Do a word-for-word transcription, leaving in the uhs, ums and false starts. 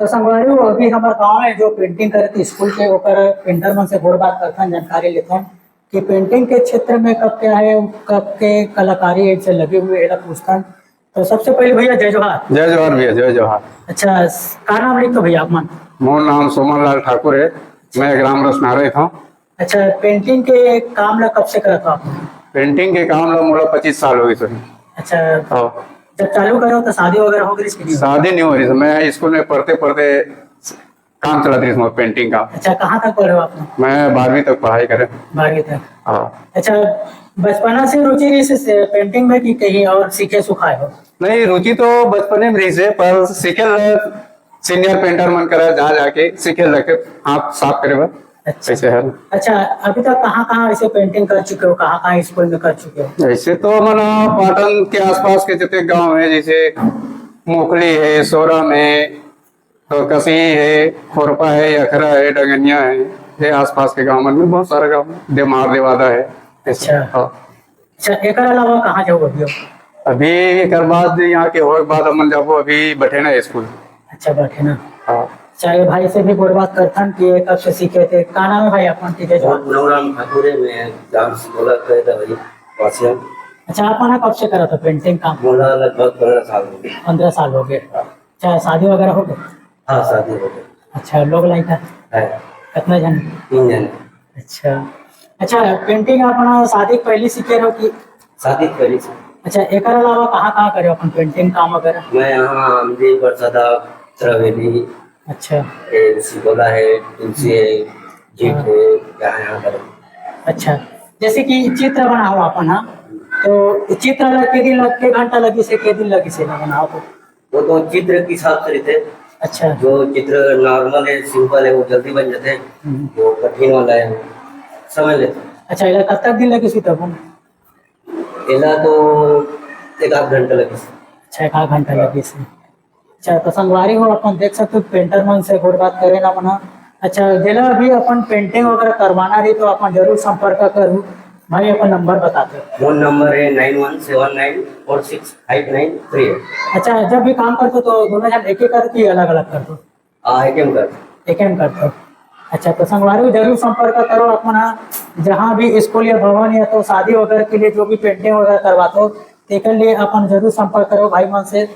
तो संगवारी हो, अभी हमर गांव में जो पेंटिंग करत स्कूल के, ओकर पेंटर मन से गोठ बात करथन, जानकारी लेथन कि पेंटिंग के क्षेत्र में कब क्या है, कब के कलाकारी ऐसे लगे हुए, एला पूछथन। तो सबसे पहले भैया, जय जोहार। जय जोहार भैया, जय जोहार। अच्छा, का नाम लिखो भैया आप मन? मोर नाम सोमन लाल ठाकुर है, मैं ग्राम रसनारा था। अच्छा, पेंटिंग के काम ला कब से करत हो आप? पेंटिंग के काम ला मोला पच्चीस साल हो गए सर। अच्छा, हाँ। जब चालू करो तो शादी वगैरह हो गई इसकी? शादी नहीं हो रही सर, मैं स्कूल में पढ़ते पढ़ते काम चला रही हूँ पेंटिंग का। अच्छा, कहाँ तक पढ़े हो आप? मैं बारहवीं तक पढ़ाई करे। बारहवीं तक। हाँ। अच्छा, बचपना से रुचि रही से पेंटिंग में कि कहीं और सीखे सुखाए हो? नहीं, रुचि तो बचपने में रही से, पर सीखे सीनियर पेंटर मन करा जा जाके सीखे लगे हाथ साफ करे बर। अच्छा। ऐसे है। अच्छा, अभी तक कहाँ कहाँ ऐसे पेंटिंग कर चुके हो, कहाँ कहाँ स्कूल में कर चुके हो? ऐसे तो मन पाटन के आसपास के जितने गांव है, जैसे मोखली है, सोरम है, तो कसी है, खोरपा है, अखरा है, डंगनिया है, ये आसपास के गांव मन में बहुत सारा गांव है, देमार देवादा है। अच्छा। हाँ। अच्छा, एकर अलावा कहाँ जाओ अभी? अभी एकर बाद, यहाँ के होए के बाद हमन जाबो अभी बठेना स्कूल। अच्छा, बठेना। हाँ। अच्छा, ये भाई से भी गोठ बात करथन कि ये कब से सीखे थे। का नाम है भाई अपन के? मोर नाम ठाकुर है, मैं ग्राम सिकोला के रही वासी हूँ। अच्छा, आप मन कब से करत हो पेंटिंग काम? मोला लगभग पंद्रह साल हो गए। पंद्रह साल हो गए। हाँ। अच्छा, शादी वगैरह हो गए? हाँ, शादी हो गए। अच्छा, लोग लाइक है? है। कितना जन? तीन जन। अच्छा। अच्छा, पेंटिंग अपना शादी के पहले सीखे रहो कि? शादी के पहले से। अच्छा, एकर अलावा कहाँ कहाँ करे अपन पेंटिंग काम वगैरह? मैं यहाँ आमदी, बरसादा, त्रिवेणी, अच्छा। ये सिकोला है, तुलसी है, जीत हाँ। है, यहाँ, यहाँ करे। अच्छा, जैसे कि चित्र बनाओ अपन, हाँ, तो चित्र ला के दिन लग, के घंटा लगी से, के दिन लगी से ना बनाओ तो? वो तो चित्र के हिसाब से रहते। अच्छा। जो चित्र नॉर्मल है, सिंपल है, वो जल्दी बन जाते हैं। हम्म। वो कठिन वाला है, वो समय लेता है। अच्छा, एला कब तक दिन लगे सी तब? एला तो एक आध घंटा लगे। अच्छा, एक आध घंटा लगे सी। अच्छा, तो संगवारी हो, अपन देख सकते हो, पेंटर मन से गोठ बात करे ना मना। अच्छा, जेला अभी अपन पेंटिंग वगैरह करवाना रही तो अपन जरूर संपर्क करू। भाई, अपन नंबर बताते हो। फोन नंबर है nine one seven nine four six five nine three eight. अच्छा, जब भी काम करते हो तो दोनों जन एक ही करते हो, अलग अलग करते हो? हाँ, एक ही करते। एक ही करते हो। अच्छा, तो संगवारी हो, जरूर संपर्क करो अपना, जहाँ भी स्कूल या भवन या तो शादी वगैरह के लिए जो भी पेंटिंग वगैरह करवाते हो, तेकर लिए अपन जरूर संपर्क करो भाई मन से।